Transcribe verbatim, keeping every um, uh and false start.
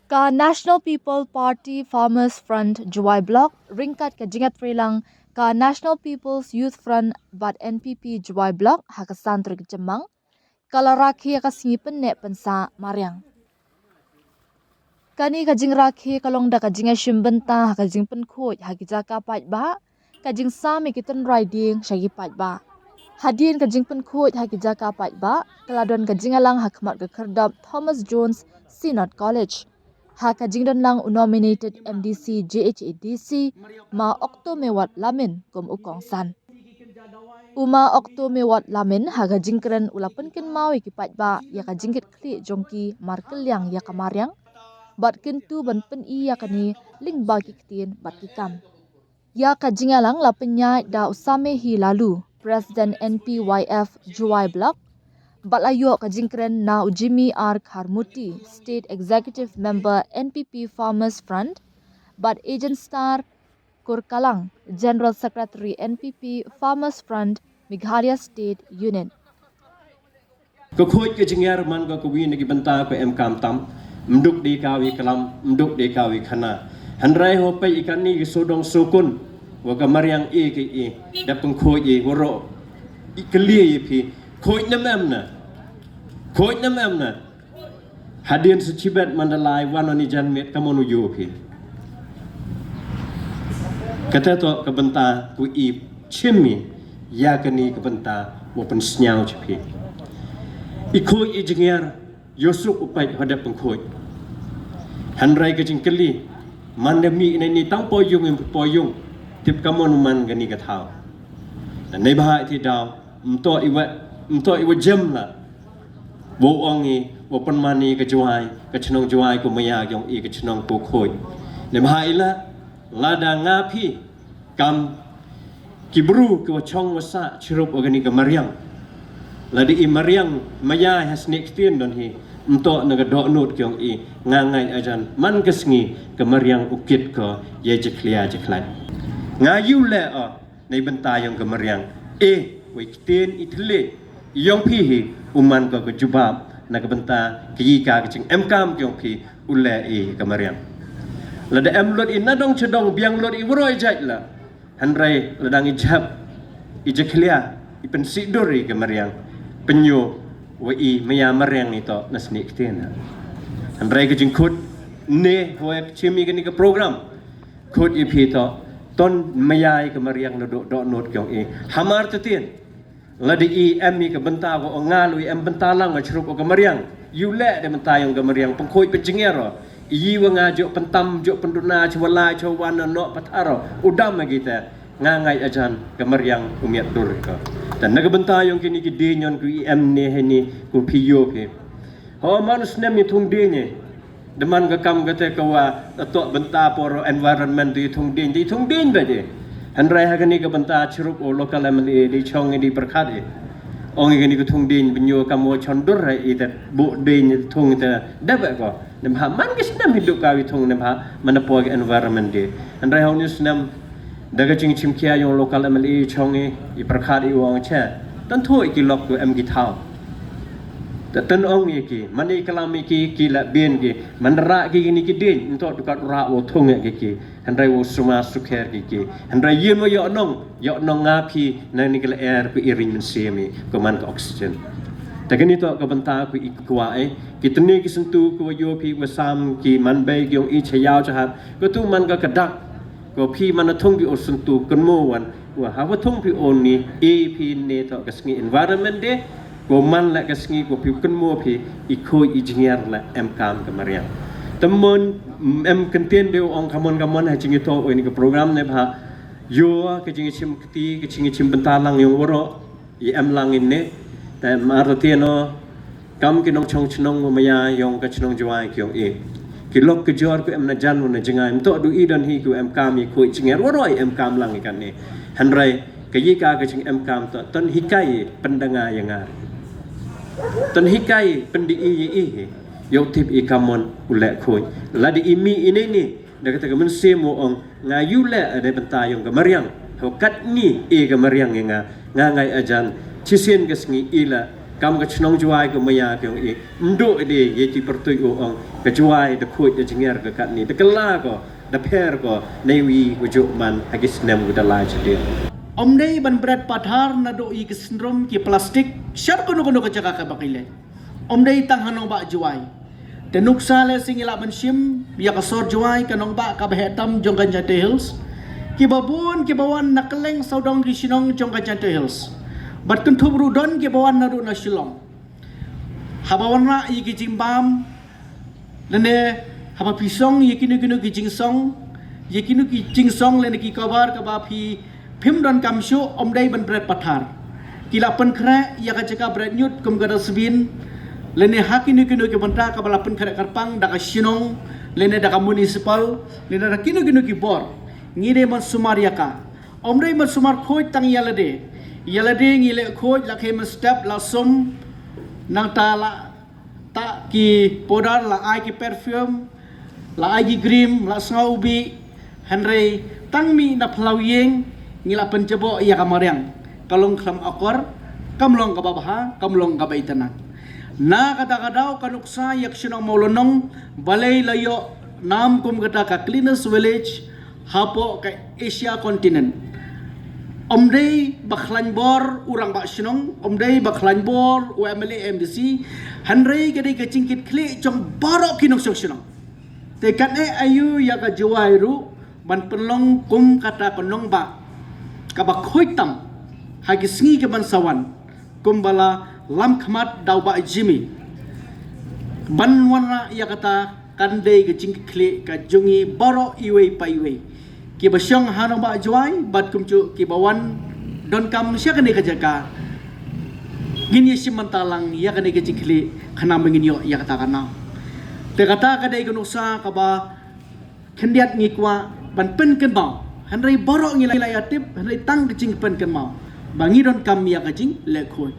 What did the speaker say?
Ka National People Party Farmers Front Jowai Block ryngkat ka jingïatreilang ka National People's Youth Front bad N P P Jowai Block ha ka san tarik Jymmang ka la rakhe ïa ka sngi pynneh pynsah mariang. Kane ka jingrakhe ka long da ka jingïashim bynta ha ka jingpynkhuid ha ki jaka paidbah, ka jingsam ïa ki tynrai dieng sha ki paidbah. Hadien ka jingpynkhuid ha ki jaka paidbah ka la don ka jingïalang ha khmat ka khyrdop Thomas Jones Synod College. Ha ka jingdonlang u nominated M D C J H A D C, Ma Okto Mewat Lamin kum u kongsan. U Ma Okto Mewat Lamin ha ka jingkren u la pynkynmaw ïa ki paidbah ïa ka jingkitkhlieh jong ki markylliang ïa ka mariang bad kyntu ban pyni ïa kane lyngba ki ktien bad ki kam. Ïa ka jingïalang la pynïaid da u Samehi Lalu, President N P Y F Jowai Block, bad la ïoh ka jingkren na u Jimmy R Kharmuti, State Executive Member N P P Farmers Front, bad Agent Star Kurkalang, General Secretary N P P Farmers Front Meghalaya State Unit. Ka khuid ka jingïar man ka kawi na ki bynta ka em kam tam, mduk dei kawi kalam, mduk dei kawi khana. Hynrei ho pei i kani ki sodong sokun wa ka mariang e ke e da pynkhuid e waro i kli e phi. Khuid nam em na. Khuid nam em na. Hadien sa chibet mandalai wan oni jan met kamon u yo phi. Kata to ka bynta ku i chim i ïa kani ka bynta wa pynsnyaw cha phi. I khuid i jingïar yosuk u pait hadap pynkhuid. Hynrei ka jingkylli man da mi ina ni tang po yung im po yung tip kamon u man kani ka thaw. Na nei bha i ti daw mto i wa mto i wa jem la. Wa ong i wa pynman i ka Jowai ka chnong Jowai ko maya yong i ka chnong ko khuid. Nei bha i la lada nga phi kam ki bru ki wa chong wa sa chirup wa kani ka mariang. Lada i mariang maya ha snik ktien don hi mto na ka doh nut ki ong i nga ngai ajan man ka sngi ka mariang u kit ko ye jiklia jiklai. Nga yu le o nei bynta yong ka mariang e wei ktien i thle yong phi hi u man ko ka jubab na ka bynta ki yi ka ka jing em kam ki yong phi u le i ka mariang. Lada em lut i nadong chadong biang lut i wroi jait la. Hynrei lada ngi jhap i jiklia i pynsidur i ka mariang pynyo wa i maya mariang i to na snik ktien. Hynrei ka jingkhut ne wa chim i kani ka program khut i phi to ton maya i ka mariang na do do not kyong i hamar te tien. Lada i em i ka bynta ko o nga lu i em bynta lang o chrup o ka mariang. Yu le de bynta yong ka mariang pynkhuid pynjingiar o. I yi wa nga jok pyntam jok pynduna chwa lai chwa wan no pathar o. U dam agi te nga ngai ajan ka mariang u miat dur ka. Te na ka bynta yong kini ki dien yon ku i em ne heni ku phi yo phi. Ho man snem i thung dien e. Deman ka kam kata ka wa tok bynta por environment di thung dien di thung dien ba di. Hynrei ha kani ka bynta chrup o local M L A di chong di pyrkhat i. Ong i kani ka thung dien bynyo kam o chon dur i te bu dien thung te debe ko. Dem ha man ki snem hidup ka wi thung dem ha man po ka environment di. Hynrei ha ni snem da ka jingchim kia yong local M L A chong i i pyrkhat i wang che. Tan tho i ki lok ku em ki thau. Te tyn ong ïa ki man i kalam ïa ki ki la bien ki man ra ki kini ki dien nto dukat ra wo thung ïa ki ki hynrei wo suma sukher ki ki hynrei yin wo yo nong yo nong nga phi na ni ka la air ku iring men sim i ko man ka oxygen. Te kini to ka bynta ku i kwa e ki tni ki sentu ku yo phi wa sam ki man bei ki ong i cha yaw cha hat ko tu man ka ka dak. Ko phi man a thung phi o sentu kynmo wan wa ha wa thung phi o ni e phi ne to ka sngi environment de ko man la ka sngi ko phi kynmo phi i khoi i jingiar la em kam ka mariang. Temon em kentien de ong kamon kamon ha jingi to o ni ka program ne bha yo ka jingi chim kti ka jingi chim bynta lang yong woro. I em lang in ne te mar ta tien o kam ki nong chong chnong wa maya yong ka chnong Jowai ki yong i ki lok ki jor ku em na jan wa na jingai mto du i don hi ku em kam i ku i chingi ro ro i em kam lang i kan ne hynrei ka yi ka ka ching em kam to ton hikai pynda nga ya nga ton hikai pyndi i ya i hi yo tip i kamon u le khoi la di i mi i ne ni da kata ka mynsiem mo ong nga yu le da bynta yong ka mariang ho kat ni e ka mariang nga nga ngai ajan chisien ka sngi i la Kam ka chnong Jwai ka maya ka ong i mdo ide ye ti pertui u ong ka Jwai da khuid da jinger ka katni da kala ko da pher ko nei wi u juk man ha ki snem u da lai chete. Om dei ban bret pathar na do i ki sindrom ki plastik shar kono kono ka jaka ka bakile. Om dei tang hanong ba Jwai. Te nuksa le sing ila ban shim ya ka sor Jwai ka nong ba ka ba hetam jong ka Jaintia Hills. Ki ba bun ki ba wan na keleng saudong ki shnong jong ka Jaintia Hills. Bat kenthup rudon ki ba wan na do na Shillong. Haba wan ra i ki jingbam lene haba phi song i kinu kinu ki jingsong i kinu ki jingsong lene ki kabar kaba phi phim don kam shu om dei ban bret pathar. Ki la pen kre ya ka jaka bret nyut kum ka dustbin lene ha kinu kinu ki banta kaba la pen kre karpang da ka shnong lene da ka municipal lene da kinu kinu ki bor. Ngi dei man sumar ya ka om dei man sumar khoj tang ya lade ya lade ngi le khoj la khe man step la sum nang ta la ta ki powder la ai ki perfume la ai ki cream la sngaw bi henrei tang mi na phlaw yeng ngi la pen jabo ya ka mariang ka long khlam akor kam long ka babha kam long ka baitana. Na ka da ka daw ka nuksa yak shnong Mawlonong balei la yo nam kum kata ka cleanest village hapo ka Asia continent. Om dei ba khlain bor urang ba shnong om dei ba khlain bor u M L A M D C. Henrei ka dei ka jingkit khlieh jong barok ki nong shnong shnong. Te kan e ayu ya ka Jwai ru ban penlong kum kata ka nong ba ka ba khoi tam ha ki sngi ka ban sawan kum bala lam khmat daw ba jimi ban wan ra ya kata kan dei ka jingkit khlieh ka jong i barok iwei pa iwei. Ki ba shong hanong ba Jwai bat kum chu ki ba wan don kam sha kane ka jaka. Ngin ye shim manta lang ya kane ka jingkit khlieh khana ba ngin yo ya kata ka na. Te kata ka dei ka nuksa ka ba khyndiat ngi kwah ban pen kan mau. Henrei barok ngi la ya tip henrei tang ka jingpen kan mau ba ngi don kam ya ka jing le khoi.